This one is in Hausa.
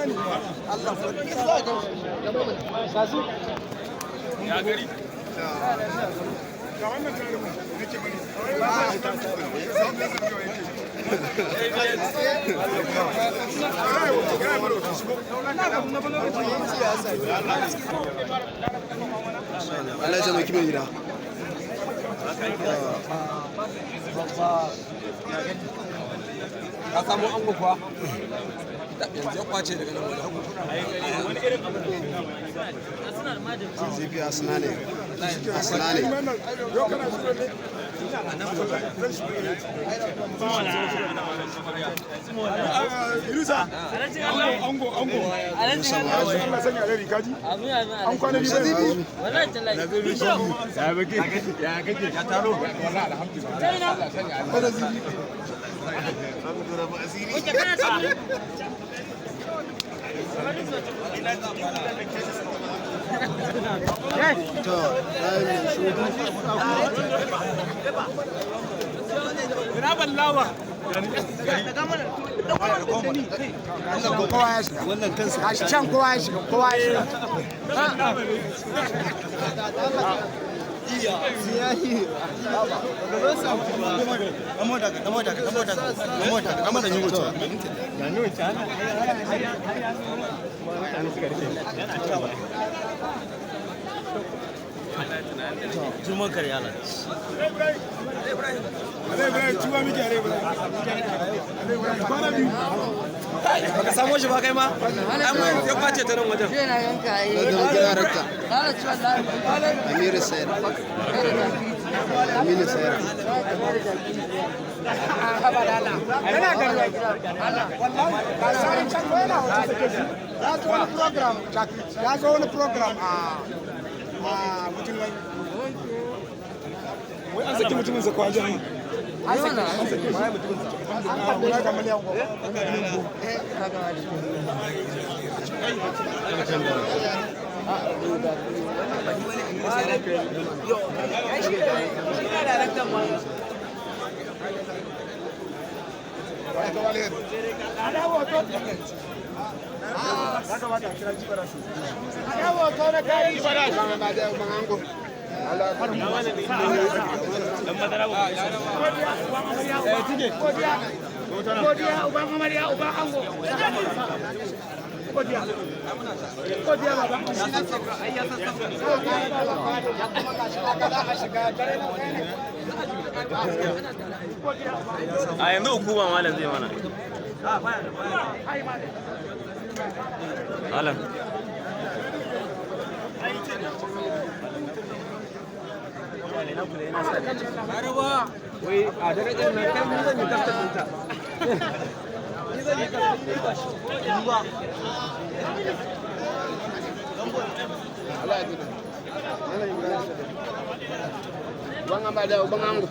Allah. Ya gari. Ga wannan jarumin nake bari. Allah ya taimaki mai gida. Ka samu ango kuwa? Yanzu ya kwace daga nan wajen. Zifi Asna ne. Asna ne. Irusa, ango, ango. Allah sanya alheri kaji. An kwana biyu bai. Wallahi tallahi. Ya baki. Ya kake? Ya taro. Wallahi alhamdulillah. Allah sanya alheri. Wace kana ciki? To, layin shudu. Kowa ya shiga wannan kansa gashi can, kowa ya shiga, kowa ya shiga. Alai Ibrahim, tuba miki Alai Ibrahim. Alai Ibrahim, kwana biyu. Baka samo shi ba kai ma? Amma yanzu ya kwace ta nan wajen. Yana yanka ai. Da gida rakta. Kala ci wallahi. Amiru Sayar. Aminu Sayar. Yana da wallahi ga sarin can ko yana wajen sake shi. Ya zo wani program, ya zo wani program a mutum wai. Wai an saki mutumin sa kwaje ne. An sake shi, an sake shi. An karɓe shi da miliyan 10. Godiya uban amarya, uban ango. Godiya. Godiya baban ango. A yanzu hukuma malam zai mana. Malam. Wai a darajar nan kai ni zan yi kaftan ɗinta. Ni zan yi kaftan ɗinta shi. Ba. Uban amarya, uban ango.